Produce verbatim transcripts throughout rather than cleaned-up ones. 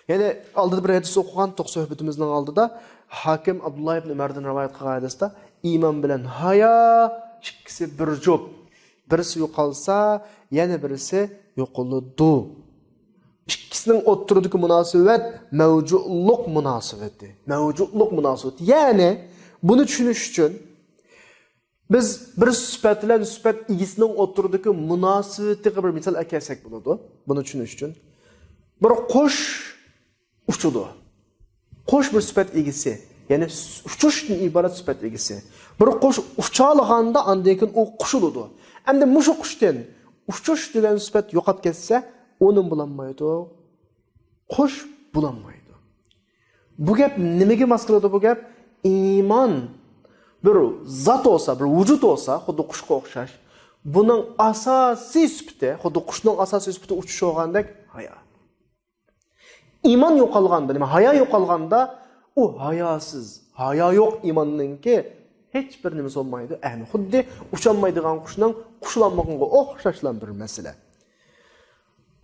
يەنى ئالدىدا بىر ھەدىس ئوقۇغانتۇق سۆھبىتىمىزنىڭ ئالدىدا. ھاكىم ئابدۇللا ئىبن ئۆمەردىن رىۋايەت قىلغان ھەدىستە، ئىمان بىلەن ھايا ئىككىسى بىر جۈپ. بىرسى يوقالسا، يەنە بىرسى يوقىلىدۇ. ئىككىسىنىڭ ئوتتۇرىدىكى مۇناسىۋەت مەۋجۇتلۇق مۇناسىۋىتى. مەۋجۇتلۇق مۇناسىۋىتى. يەنى بۇنى چۈشىنىش ئۈچۈن بىز بىر سۈپەت بىلەن سۈپەت ئىگىسىنىڭ ئوتتۇرىدىكى مۇناسىۋىتىگە بىر مىسال ئەكەلسەك بولىدۇ. بۇنى چۈشىنىش ئۈچۈن، بىر قۇش ئۇچىدۇ. قۇش بىر سۈپەت ئىگىسى، يەنى ئۇچۇشتىن ئىبارەت سۈپەت ئىگىسى. بىر قۇش ئۇچالىغاندا ئاندىن كېيىن ئۇ قۇش بولىدۇ. ئەمدى مۇشۇ قۇشتىن ئۇچۇش دېگەن سۈپەت يوقاپ كەتسە، ئۇ نېمە بولالمايدۇ؟ قۇش بولالمايدۇ. بۇ گەپ نېمىگە ماس كېلىدۇ بۇ گەپ؟ ئىمان بىر زات بولسا، بىر ۋۇجۇد بولسا، خۇددى قۇشقا ئوخشاش. بۇنىڭ ئاساسىي سۈپىتى، خۇددى قۇشنىڭ ئاساسىي سۈپىتى ئۇچۇش بولغاندەك ھايا. ئىمان يوقالغاندا، نېمە، ھايا يوقالغاندا، ئۇ ھاياسىز، ھايا يوق ئىماننىڭكى ھېچ بىر نېمىسى بولمايدۇ، ئەھمى. خۇددى ئۇچالمايدىغان قۇشنىڭ قۇشلانمىغىنىغا ئوخشاشلا بىر مەسىلە.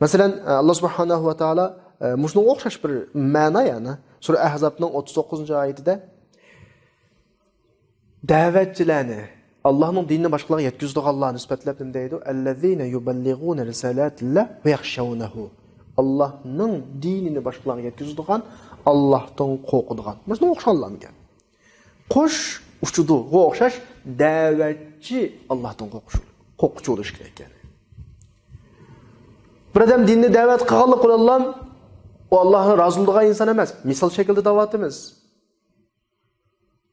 مەسىلەن، ئاللا سۇبھانەھۇ ۋە تائالا، ئە، مۇشۇنىڭغا ئوخشاش بىر مەنا، يەنى سۈرە ئەھزابنىڭ ئوتتۇز توققۇزىنچى ئايىتىدە، دەۋەتچىلەرنى، ئاللانىڭ دىنىنى باشقىلارغا يەتكۈزىدىغانلارنى سۈپەتلەپ نېمە دەيدۇ؟ «الذين يبلغون رسالات الله ويخشونه». ئاللانىڭ دىنىنى باشقىلارغا يەتكۈزىدىغان، ئاللاھتىن قورقىدىغان. مۇشۇنىڭغا ئوخشىغانلارمىكەن؟ قۇش ئۇچىدۇغا ئوخشاش، دەۋەتچى ئاللاھتىن قورقۇش-، قورققۇچى بولۇش كېرەك، يەنى. بىر ئادەم دىننى دەۋەت قىلغانلىق بىلەنلا ئۇ ئاللاھنى رازى بولىدىغان ئىنسان ئەمەس. مىسال شەكلىدە دەۋاتىمىز.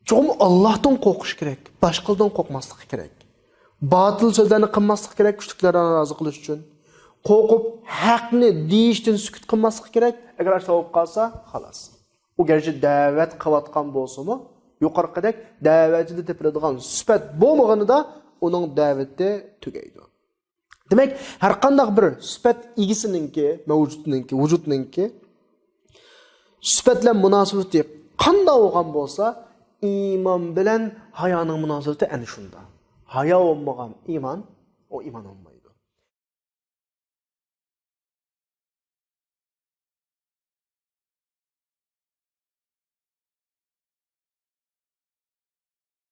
چوقۇم ئاللاھتىن قورقۇش كېرەك، باشقىلاردىن قورقماسلىق كېرەك. باتىل سۆزلەرنى قىلماسلىق كېرەك، كۈچلۈكلەرنى رازى قىلىش ئۈچۈن. قورقۇپ، ھەقنى دېيىشتىن سۈكۈت قىلماسلىق كېرەك. ئەگەر ئاشۇنداق بولۇپ قالسا، خالاس. ئۇ گەرچە دەۋەت قىلىۋاتقان بولسىمۇ، يۇقىرىقىدەك دەۋەتچىدە تېپىلىدىغان سۈپەت بولمىغىنىدا ئۇنىڭ دەۋىتى تۈگەيدۇ. دېمەك، ھەرقانداق بىر سۈپەت ئىگىسىنىڭكى، مەۋجۇتنىڭكى، ۋۇجۇدنىڭكى سۈپەت بىلەن مۇناسىۋىتى قانداق بولغان بولسا، ئىمان بىلەن ھايانىڭ مۇناسىۋىتى ئەنە شۇنداق. ھايا بولمىغان ئىمان، ئۇ ئىمان بولمايدۇ.